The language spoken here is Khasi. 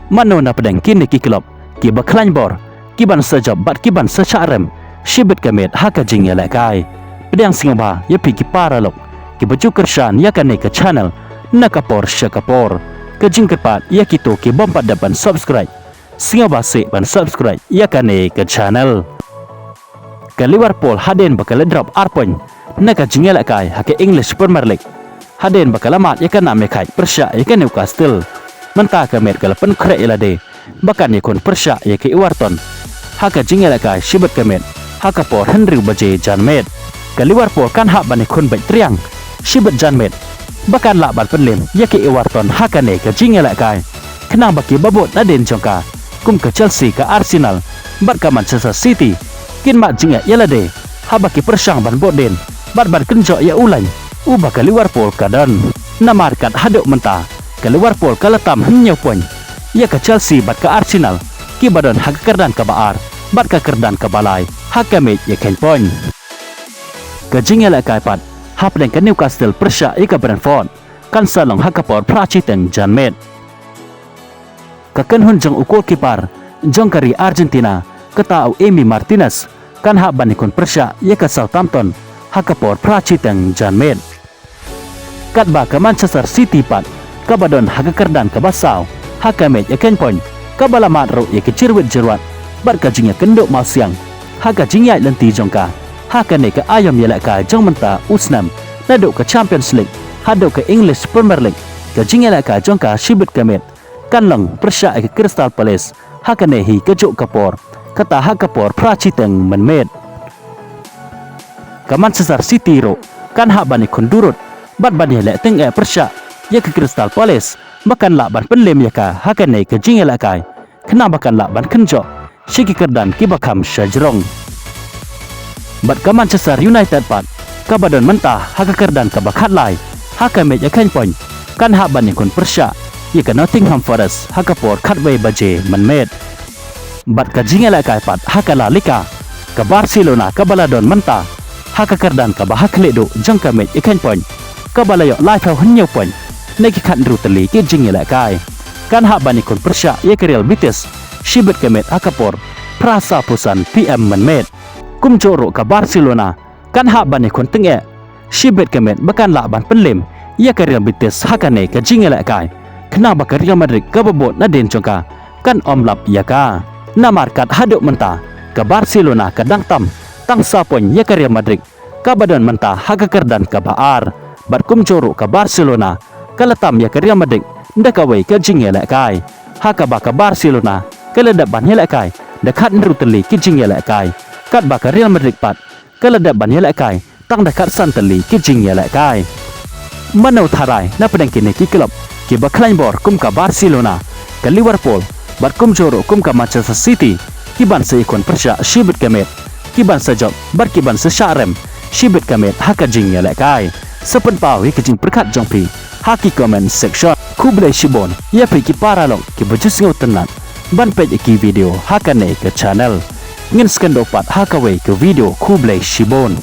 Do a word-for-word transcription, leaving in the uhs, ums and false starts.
Mano na pdeng kine ki club kiba khlaiñ bor, kiban sa jop bad kiban sa shah rem shibit ka miet ha ka jingïalehkai? Pdiang sngewbha ïa phi ki paralok kiba ju kyrshan ïa kane ka channel na ka por sha ka por. Ka jingkyrpad ïa kito ki bym pat dep ban subscribe, sngewbha seh ban subscribe ïa kane ka channel. Ka Liverpool hadien ba ka la drop ar point na ka jingïalehkai ha ka English Premier League, hadien ba ka la mad ïa ka nam ïa khaid pyrshah ïa ka Newcastle, mynta ka miet ka la pynkhreh ïa lade ba kan ïakhun pyrshah ïa ka Everton ha ka jingïalehkai shibit ka miet ha ka por hynriew baje janmiet. Ka Liverpool kan hap ban ïakhun beit triang shibit janmiet ba kan lah ban pynlem ïa ka Everton ha kane ka jingïalehkai, khnang ba kiba bud nadien jong ka, kum ka Chelsea, ka Arsenal bad ka Manchester City, kin mad jingeh ïa lade haba ki pyrshang ban bud dien bad ban kynjoh ïa u laiñ uba ka Liverpool ka don. Namar kat haduh mynta ka Liverpool ka la tam hynñiew point ïa ka Chelsea bad ka Arsenal, kiba don ha ka kyrdan kaba ar bad ka kyrdan kaba lai ha ka miet ïakheiñ point. Ka jingïalehkai pat hapdeng ka Newcastle pyrshah ïa ka Brentford kan sa long ha ka por phra shiteng janmiet. Ka kynhun jong u goalkeeper jong ka ri Argentina, kata u Emi Martinez, kan hap ban ïakhun pyrshah ïa ka Southampton ha ka por phra shiteng janmiet. Katba ka Manchester City pat, kaba don ha ka kyrdan kaba saw ha ka miet ïakheiñ point, kaba la mad ruh ïa ka jyrwit jyrwat bad ka jingïakynduh mawsiang ha ka jingïaid lynti jong ka ha kane ka aïom ïalehkai jong mynta u snem, naduh ka Champions League haduh ka English Premier League, ka jingïalehkai jong ka shibit ka miet kan long pyrshah ïa ka Crystal Palace ha kane hi kajuh ka por, kata ha ka por phra shiteng mynmiet. Ka Manchester City ruh kan hap ban ïakhun durut bad ban ïaleh tyngeh pyrshah ïa ka Crystal Palace ba kan lah ban pynlem ïa ka ha kane ka jingïalehkai, khnang ba kan lah ban kynjoh sha ki kyrdan kiba kham shajrong. Bad ka Manchester United pat, kaba don mynta ha ka kyrdan kaba khatlai ha ka miet ïakheiñ point, kan hap ban ïakhun pyrshah ïa ka Nottingham Forest ha ka por khatwei baje mynmiet. Bad ka jingïalehkai pat ha ka La Liga, ka Barcelona kaba la don mynta ha ka kyrdan kaba ha khlieh duh jong ka miet ïakheiñ point, kaba la ïoh laiphew hynñiew point na ki khathynriew tylli ki jingïalehkai, kan hap ban ïakhun pyrshah ïa ka Real Betis shibit ka miet ha ka por phra sawphew san P M mynmiet. Kumjuh ruh ka Barcelona kan hap ban ïakhun tyngeh shibit ka miet ba kan lah ban pynlem ïa ka Real Betis ha kane ka jingïalehkai, khnang ba ka Real Madrid kaba bud nadien jong ka kan ym lap ïa ka. Namar kat haduh mynta ka Barcelona ka dang tam tang saw point ïa ka Real Madrid, kaba don mynta ha ka kyrdan kaba ar. Bad kumjuh ruh ka Barcelona ka la tam ïa ka Real Madrid da kawei ka jingïalehkai, ha kaba ka Barcelona ka la dep ban ïalehkai da khathynriew tylli ki jingïalehkai, katba ka Real Madrid pat ka la dep ban ïalehkai tang da khatsan tylli ki jingïalehkai. Mano tharai na pdeng kine ki club kiba khlaiñ bor kum ka Barcelona, ka Liverpool bad kumjuh ruh kum ka Manchester City, kiban sa ïakhun pyrshah shibit ka miet, kiban sa jop bad kiban sa shah rem shibit ka miet ha ka jingïalehkai? Sa pynpaw ïa ka jingpyrkhat jong phi ha ki comment section. Khublei shibun ïa phi ki paralok kiba ju sngewtynnat ban peit ïa ki video ha kane ka channel. Ngin sa ïakynduh pat ha kawei ka video. Khublei shibun.